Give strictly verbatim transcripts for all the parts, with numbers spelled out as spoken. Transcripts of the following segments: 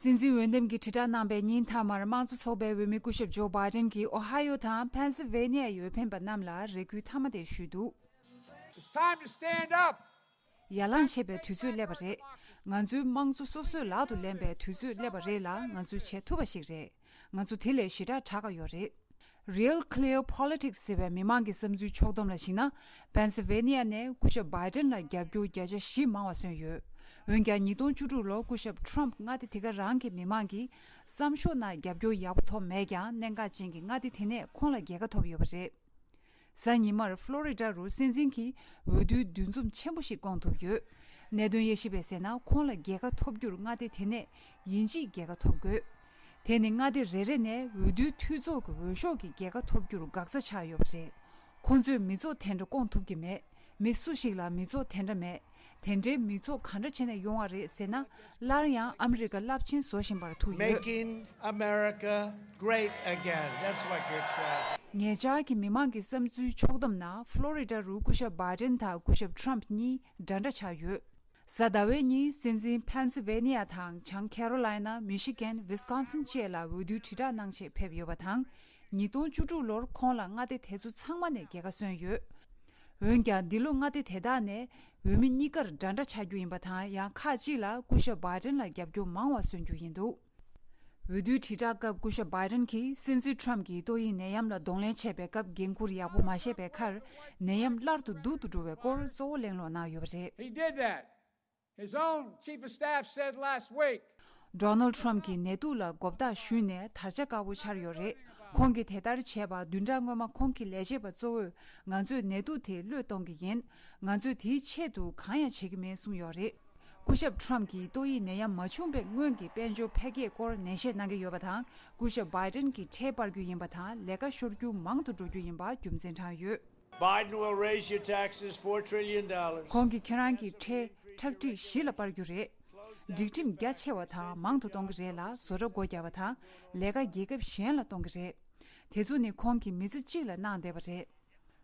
སྲིད་འཛིན་འོས་འདེམས་ཀྱི་དྲིལ་བསྒྲགས་གནང་པའི་ཉིན་མཐའ་མར་དམངས་གཙོ་ཚོགས་པའི་འོས་མི་སྐུ་ཞབས་ཇོ་བྷའི་ཌེན་གྱིས་ཨོ་ཧའི་ཡོ་དང་ཕེན་སིལ་ཝེ་ནི་ཡའི་འོས་འཕེན་པ་རྣམས་ལ་རེ་སྐུལ་མཐའ་མ་དེ་ཞུས་འདུག It's time to stand up. ཡར་ལངས་བྱེད་པའི་དུས་ཚོད་སླེབས་པ་རེད། ང་ཚོའི་དམངས་གཙོ་སོ་སོའི་ལག་ཏུ་ལེན་པའི་དུས་ཚོད་སླེབས་པ་རེད་ལ། ང་ཚོས་བྱེད་ཐུབ་པ་ཞིག་རེད། ང་ཚོ་དེ་ལས་ཞེ་དྲག་དྲག་ག་ཡོད་རེད། Real Clear Politics ཟེར་བའི་མི་མང་གི་བསམ་ཚུལ་ཕྱོགས་བསྡོམས་ལ་གཞིགས་ན། པེན་སིལ་ཝེ་ནི་ཡ་ནས་སྐུ་ཞབས་བྷའི་ཌེན་ལ་རྒྱབ་སྐྱོར་བརྒྱ་ཆ་བཞི་མང་བ་སོན་ཡོད། འོན་ཀྱང་ཉིས་སྟོང་བཅུ་དྲུག་ལོར་སྐུ་ཞབས་ཊམ་ཕ་མངའ་སྡེ་དེ་ག་རང་གི་མི་མང་གིས་བསམ་ཤོག་ནང་རྒྱབ་སྐྱོར་ཡག་པོ་ཐོབ་མེད་ཀྱང་། གནད་འགག་ཅན་གྱི་མངའ་སྡེ་དེ་ནས་ཁོང་ལ་རྒྱལ་ཁ་ཐོབ་ཡོད་པ་རེད། གཟའ་ཉི་མར་ཕློ་རི་ཌ་རུ་སྲིད་འཛིན་གྱི་འོས་བསྡུའི་འདུ་འཛོམས་ཆེན་པོ་ཞིག་བསྐོང་ཐུབ་ཡོད། གནད་དོན་དབྱེ་ཞིབ་པས་ཟེར་ན། ཁོང་ལ་རྒྱལ་ཁ་ཐོབ་རྒྱུར་མངའ་སྡེ་དེ་ནས་ཡིན་གཅིག་རྒྱལ་ཁ་ཐོབ་དགོས། དེ་ནི་མངའ་སྡེ་རེ་རེ་ནས་འོས་བསྡུའི་འཐུས་ཚོགས་ཀྱི་འོས་ཤོག་གི་རྒྱལ་ཁ་ཐོབ་རྒྱུར་འགག་རྩ་ཆགས་ཡོད་པ་རེད། ཁོང་ཚོས་མི་ཚོགས་དེ་འདྲ་བསྐོང་ཐུབ་ཀྱི་མེད། མི་སུ་ཞིག་ལ་མི་ཚོགས་དེ་འདྲ་མེད། དེ་འདྲའི་མི་ཚོགས་ག་འདྲ་བྱས་ནས་ཡོང་བ་རེད་ཟེར་ན། སླར་ཡང་ཨ་མི་རི་ཀ་རླབས་ཆེན་བཟོ་བཞིན་པར་ཐུག་ཡོད། Making America great again. That's what gives us. ཉེ་ཆར་གྱི་མི་མང་གི་བསམ་ཚུལ་ཕྱོགས་བསྡོམས་ནང་། ཕློ་རི་ཌ་རུ་སྐུ་ཞབས་བྷའི་ཌེན་དང་སྐུ་ཞབས་ཊམ་ཕ་གཉིས་འདྲ་འདྲ་ཆགས་ཡོད། གཟའ་ཟླ་བའི་ཉིན་སྲིད་འཛིན་ཕེན་སིལ་ཝེ་ནི་ཡ་དང་བྱང་ཁེ་རོ་ལའི་ན། མི་ཤི་གན། ཝི་སི་ཀོན་སིན་བཅས་ལ་འོས་བསྡུའི་དྲིལ་བསྒྲགས་གནང་ཆེད་ཕེབས་ཡོད་པ་དང་། ཉིས་སྟོང་བཅུ་དྲུག་ལོར་ཁོང་ལ་མངའ་སྡེ་དེ་ཚོ་ཚང་མ་ནས་རྒྱལ་ཁ་སོན་ཡོད། འོན་ཀྱང་། འདི་ལོ་མངའ་སྡེ་དེ་དག་ནས་འོས་མི་གཉིས་ཀར་འདྲ་འདྲ་ཆགས་རྒྱུ་ཡིན་པ་དང་། ཡང་ཁག་ཅིག་ལ་སྐུ་ཞབས་བྷའི་ཌེན་ལ་རྒྱབ་སྐྱོར་མང་བ་སོན་རྒྱུ་ཡིན་འདུག་འོས་བསྡུའི་དྲིལ་བསྒྲགས་སྐབས་སྐུ་ཞབས་བྷའི་ཌེན་གྱིས་སྲིད་འཛིན་ཊམ་ཕ་གྱིས་ཏོག་དབྱིབས་ནད་ཡམས་ལ་གདོང་ལེན་བྱས་པའི་སྐབས་འགན་འཁུར་ཡག་པོ་མ་བཞེས་པའི་ཁར། ནད་ཡམས་སླར་དུ་སྡུག་ཏུ་འགྲོ་བའི་སྐོར་གཙོ་བོ་གླེང་སློང་གནང་ཡོད་པ་རེད། He did that. His own chief of staff said last week. ཌོ་ནལ་ཌི་ཊམ་ཕ་གྱིས་ནད་དུག་ལ་མགོ་བཏགས་ཞུས་ནས་དར་ཆ་དཀར་པོ་འཕྱར་ཡོད་རེད། ཁོང་གིས་དེ་ལྟར་བྱས་པ་བདུན་ཕྲག་སྔོན་མ་ཁོང་གི་ལས་བྱེད་པ་གཙོ་བོས། ང་ཚོས་ནད་དུག་དེ་བློས་གཏོང་གི་ཡིན། ང་ཚོས་དེའི་ཆེད་དུ་གང་ཡང་བྱེད་ཀྱི་མེད་གསུངས་ཡོད་རེད། སྐུ་ཞབས་ཊམ་ཕ་གྱིས་ཏོག་དབྱིབས་ནད་ཡམས་མ་བྱུང་བའི་སྔོན་གྱི་དཔལ་འབྱོར་འཕེལ་རྒྱས་སྐོར་ནན་བཤད་གནང་གི་ཡོད་པ་དང་། སྐུ་ཞབས་བྷའི་ཌེན་གྱིས་ཁྲལ་སྤར་རྒྱུ་ཡིན་པ་དང་། ལས་ཀ་ཤོར་རྒྱུ་མང་དུ་འགྲོ་རྒྱུ་ཡིན་པ་རྒྱུ་མཚན་དྲངས་ཡོད། Biden will raise your taxes four trillion dollars. ཁོང་གིས་ཁྱེད་རང་གི་ཁྲལ་ཁྲག་ཁྲིག་བཞི་ལ་སྤར་རྒྱུ་རེད། སྒྲིག་ཁྲིམས་རྒྱ་ཆེ་བ་དང་མང་དུ་གཏོང་གི་རེད་ལ། བཟོ་གྲྭ་སྒོ་བརྒྱབ་པ་དང་ལས་ཀ་རྒྱལ་ཁབ་གཞན་ལ་གཏོང་གི་རེད། དེ་ཚོ་ནི་ཁོང་གིས་མི་ཚེ་གཅིག་ལ་གནང་བསྡད་པ་རེད།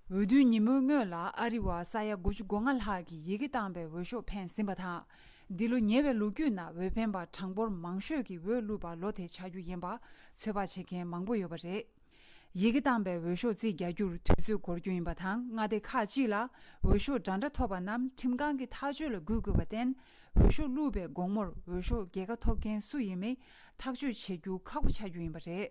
འོས་བསྡུའི་ཉིན་མོའི་སྔོན་ལ་ཨ་རི་བ་ས་ཡ་དགུ་བཅུ་གོ་ལྔ་ལྷག་གིས་ཡི་གེ་བཏང་བའི་འོས་ཤོག་འཕེན་ཟིན་པ་དང་། འདི་ལོ་ཉེ་བའི་ལོ་རྒྱུས་ནང་འོས་འཕེན་པ་གྲངས་འབོར་མང་ཤོས་ཀྱིས་འོས་བླུགས་པ་ལོ་དེ་ཆགས་རྒྱུ་ཡིན་པ་ཚོད་དཔག་བྱེད་མཁན་མང་པོ་ཡོད་པ་རེད། ཡི་གེ་བཏང་བའི་འོས་ཤོག་རྩིས་རྒྱག་རྒྱུར་དུས་ཚོད་འགོར་རྒྱུ་ཡིན་པ་དང་། མངའ་སྡེ་ཁག་ཅིག་ལ་འོས་ཤོག་འདྲ་འདྲ་ཐོབ་པ་རྣམས་ཁྲིམས་ཁང་གི་ཐག་གཅོད་ལ་གུས་དགོས་པར་བརྟེན། འོས་ཤོག་བླུགས་པའི་དགོང་མོར་འོས་ཤོག་རྒྱལ་ཁ་ཐོབ་མཁན་སུ་ཡིན་མིན་ཐག་གཅོད་བྱེད་རྒྱུ་ཁག་པོ་ཆགས་རྒྱུ་ཡིན་པ་རེད།